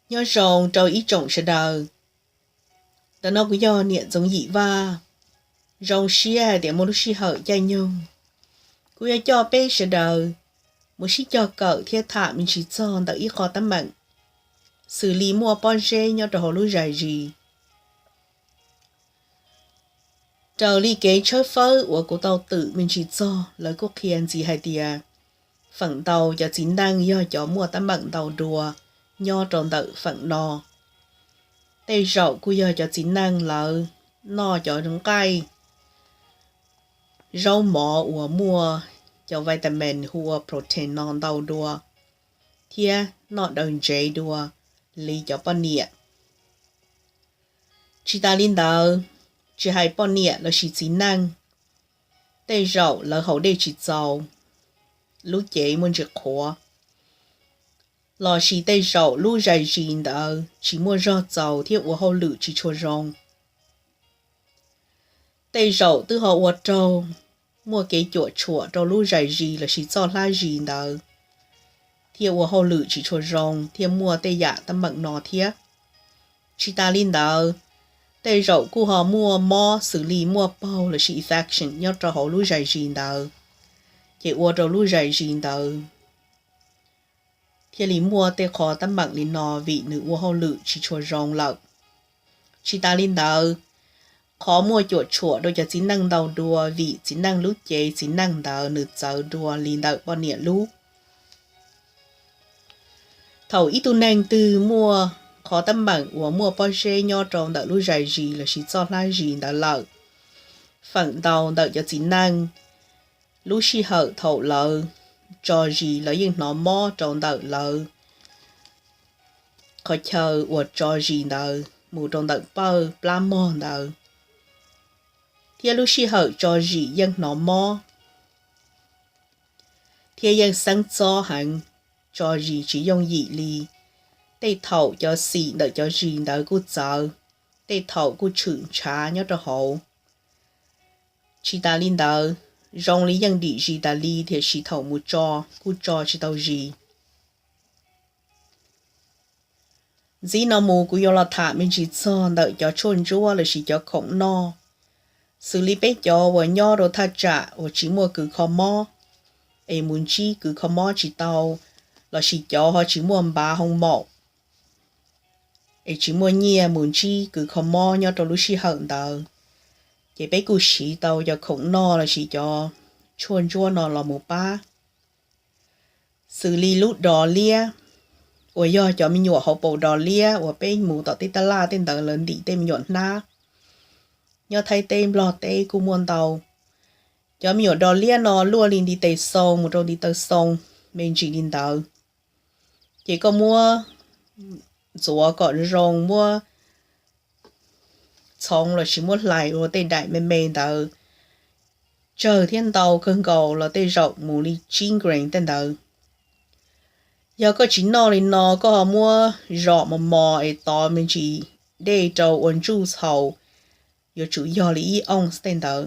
Nyob zoo rau ib tsoom sawv daws. Ntawm no kuv yog Niam Ntxoov Yim Vaj. Zoo siab hais tias muaj lub sij hawm caij nyoog, kuv yuav coj peb sawv daws mus sib cog kawm thiab tham me ntsis txog ntawm ib qho teeb meem xws li muaj pob zeb nyob rau hauv lub zais zis. Raws li kev tshawb fawb uas kuv tau twm me ntsis txog, lawv kuj qhia ntxiv hais tias feem ntau cov txiv neej yog cov muaj teeb meem ntau dua nyob rau ntawm feem no. Tej zaum kuj yog cov txiv neej lawv noj cov nqaij zaub mov uas muaj cov vitamin hu ua protein no ntau dua, thiab noj daws ntsev dua li cov poj niam. Tsis tas li ntawd, tsis hais poj niam lossis txiv neej, tej zaum lawv haus dej tsis txaus, lub cev muaj ntsis qhuav, lossis tej zaum lub zais zis ntawd tsis muaj zog txaus thiab ua hauj lwm tsis tshua zoo. Tej zaum twb ho ua raug muaj kev cuam tshuam rau lub zais zis lossis txoj hlab zis ntawd, thiaj ua hauj lwm tsis tshua zoo thiaj muaj tej yam teeb meem no thiab. Tsis tas li ntawd, tej zaum kuj ho muaj mob xws li muaj paug lossis infection nyob rau hauv lub zais zis ntawd, ces ua rau lub zais zis ntawd thiaj li muaj tej qho teeb meem li no vim nws ua hauj lwm tsis tshua zoo lawm. Tsis tas li ntawd, qhov muaj cuam tshuam rau cov txiv neej ntau dua vim txiv neej lub cev txiv neej ntawd nws txawv dua li ntawm poj niam lub. Thaum ib tug neeg twg muaj qhov teeb meem uas muaj pob zeb nyob rau ntawm lub zais zis lossis txoj hlab zis ntawd lawm, feem ntau ntawm cov txiv neej, lub sij hawm thaum lawv tso zis lawv yeej hnov mob rau ntawm lawv qhov chaw uas tso zis ntawd mus rau ntawm pawj plab mog ntawd, thiab lub sij hawm tso zis yeej hnov mob thiab yeej xeeb txob heev, tso zis tsis yooj yim li. Tej thaum cov xim ntawm cov zis ntawd kuj txawv, tej thaum kuj tshwm ntshav nyob rau hauv. Tsis tas li ntawd, zoo li yeej dim zis tas li tiam sis thaum mus tso kuj tso tsis tau zis. Ntxiv no mus kuv yuav los tham me ntsis txog ntawm cov tshuaj ntsuab lossis cov khoom noj, xws li peb cov uas nyob rau thaj tsam uas tsis muaj kws kho mob, es mus ntsib kws kho mob tsis tau, lossis cov ho tsis muaj npav hoo maum, es tsis muaj nyiaj mus ntsib kws kho mob nyob rau lub sij hawm ntawd, ces peb kuj siv tau cov khoom noj lossis cov tshuaj ntsuab no los mus pab. Xws li lub dos liab, uas yog cov me nyuam hauv paus dos liab uas peb mus tom tej taj laj tej ntawd lawv ntim tej me nyuam hnab. Nyob Thaib teb Nplog teb kuj muaj ntau. Cov me nyuam dos liab no luaj li ntiv tes xoo mus rau ntiv taw xoo, me ntsis li ntawd. Ces koj muab ntxuav kom zoo, muab txhoov lossis muab hlais ua tej daim me me ntawd, tsawg thiab ntau kawg nkaus los tej zaum mus li tsib gram tej ntawd. Yog koj tsis noj li no, koj ho muab zom mos mos es tov me ntsis dej rau ua ntsuj haus, yuav tsum yog li ib ounce tej ntawd.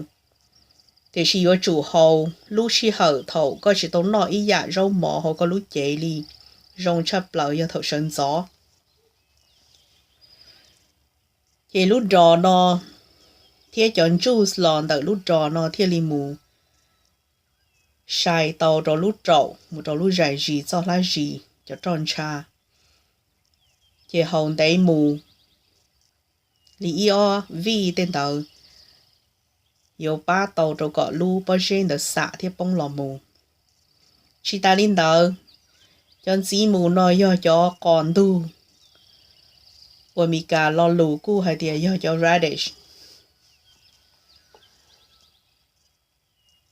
Tiam sis yuav tsum haus lub sij hawm thaum koj tsis tau noj ib yam zaub mov hauv koj lub cev li, zoo tshaj plaws yog thaum sawv ntxov. Ces lub dos no thiab cov ntsuj los ntawm lub dos no thiaj li mus sai tau rau lub raum mus rau lub zais zis txoj hlab zis cov roj ntsha. Ces haus ntev mus li ib ob vij tej ntawd, yuav pab tau rau kom lub pob zeb ntawd xam thiab poob los mus. Tsis tas li ntawd, cov ntxiv mus no yog cov qos ntug, uas Mes Kas lo lus kuj hais tias yog cov radish,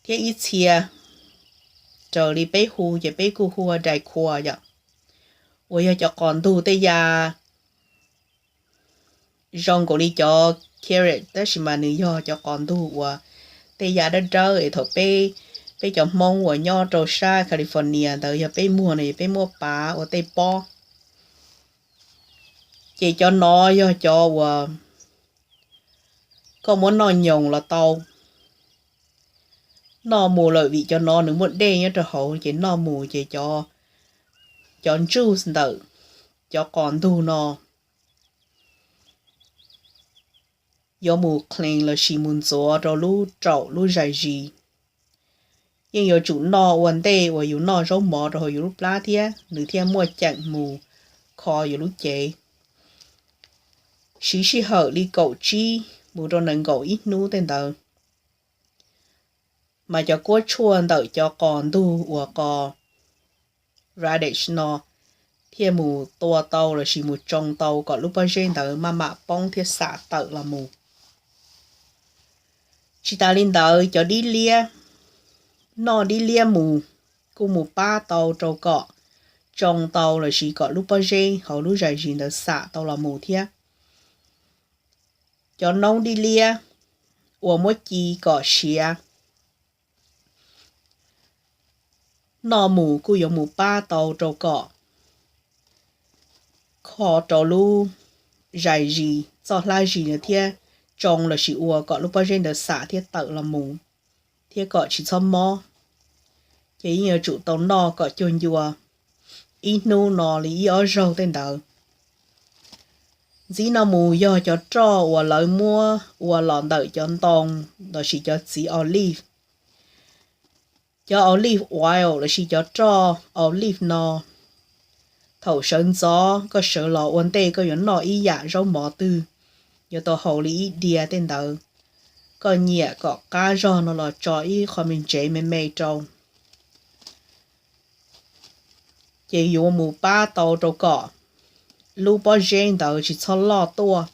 thiab ib txhia raws li peb hu ces peb kuj hu ua dais khuas yom, uas yog cov qos ntug tej ya zoo nkaus li cov carrot tab sis mas nws yog cov qos ntug uas tej ya dawb dawb es thaum peb, peb cov Hmoob uas nyob rau sab California ntawd yog peb muag no es peb muab pav ua tej pob. Ces cov no yog cov uas koj muab noj nyoos los tau. Noj mus lawm vim cov no nws muaj dej nyob rau hauv ces noj mus ces cov, cov juice ntawm cov qos ntug no yuav mus clean lossis mus ntxuav rau lub raum lub zais zis. Yeej yuav tsum noj ua ntej uas yus noj zaub mov rau hauv yus lub plab thiab nws thiaj muaj ceem mus kho yus lub cev. Siv sij hawm li kaum tsib mus rau nees nkaum ib hnub tej ntawd, mas cov kuab tshuaj ntawm cov qos ntug uas qos radish no thiaj mus tua tau lossis mus tsoo tau kom lub pob zeb ntawd maj mam poob thiab xam tawm los mus. Tsis tas li ntawd, cov dib liab, noj dib liab mus kuj mus pab tau rau kom tsoo tau lossis kom lub pob zeb hauv lub zais zis ntawd xam tau los mus thiab. Cov noob dib liab uas muab ci kom siav noj mus kuj yuav mus pab tau rau kom kho rau lub zais zis, txoj hlab zis ntawd thiab tsoo lossis ua kom lub pob zeb ntawd xam thiab tawm los mus thiab kom tsis txhob mob. Ces yeej yuav tsum tau noj kom cuag ncua ib hnub no li ib ob zaug tej ntawd. Ntxiv no mus yog cov roj uas lawv muab ua los ntawm cov ntoo lossis cov txiv olive. Cov olive oil lossis cov roj olive no, thaum sawv ntxov koj sawv los ua ntej koj yuav noj ib yam zaub mov twg, yuav tau haus li ib diav tej ntawd. Koj nyiam kom qab zog no los tso ib qho me ntsev me me rau. Ces yuav mus pab tau rau kom lub pob zeb ntawd tsis txhob loj tuaj.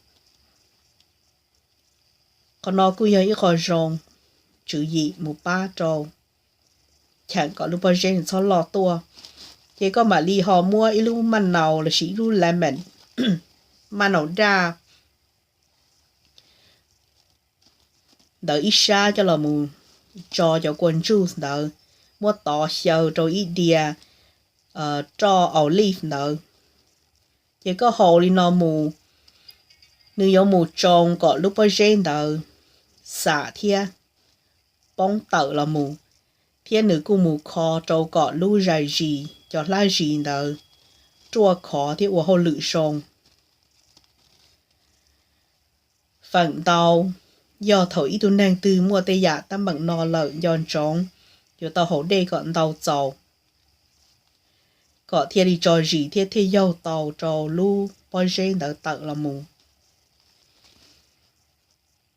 Qhov no kuj yog ib qho zoo, tswv yim mus pab rau cheem kom lub pob zeb txhob loj tuaj. Ces koj mam li ho muab ib lub maj naus lossis ib lub lemon, maj naus daj ntawd ib sab coj los mus tso cov kua juice ntawd, muab tov xyaw rau ib diav roj olive ntawd. Ces koj haus li no mus, nws yuav mus tsoo kom lub pob zeb ntawd xam thiab poob tawm los mus, thiab nws kuj mus kho rau kom lub zais zis, cov hlab zis ntawd ruaj khov thiab ua hauj lwm zoo. Feem ntau yog thaum ib tug neeg twg muaj tej yam teeb meem no lawm nco ntsoov yuav tau haus dej kom ntau txaus, kom thiaj li tso zis thiab thiaj yaug tau rau lub pob zeb ntawd tawm los mus.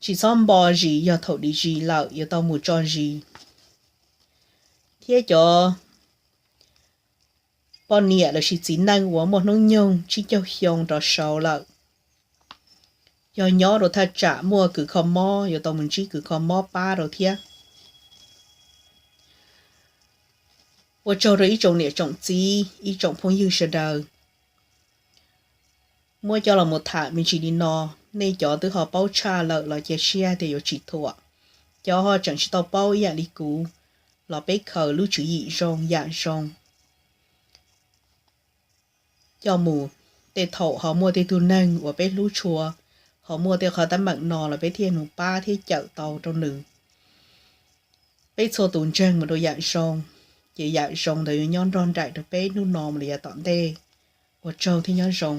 Tsis txhob npo zis yog thaum dim zis lawm yuav tau mus tso zis. Thiab cov poj niam lossis txiv neej uas muaj hnub nyoog tsib caug xyoo rov saud lawm, yog nyob rau thaj tsam muaj kws kho mob yuav tau mus ntsib kws kho mob pab rau thiab. Ua tsaug rau ib tsoom niam tsoom txiv ib tsoom phooj ywg sawv daws muab coj los mus tham me ntsis li no. Nej cov twb ho paub tshaj lawm los cia siab tias yuav tsis thuam. Cov ho tseem tsis tau paub ib yam li kuv los peb khaws lub tswv yim zoo yam zoo coj mus. Tej thaum ho muaj tej tug neeg uas peb hlub tshua ho muaj tej qhov teeb meem no los peb thiaj mus pab thiab cawm tau rau nws. Peb txhua tus ntseeg mus rau yam zoo, ces yam zoo ntawd yuav nyob nrog nraim rau peb hnub no mus li yav tom ntej. Ua tsaug thiab nyob zoo.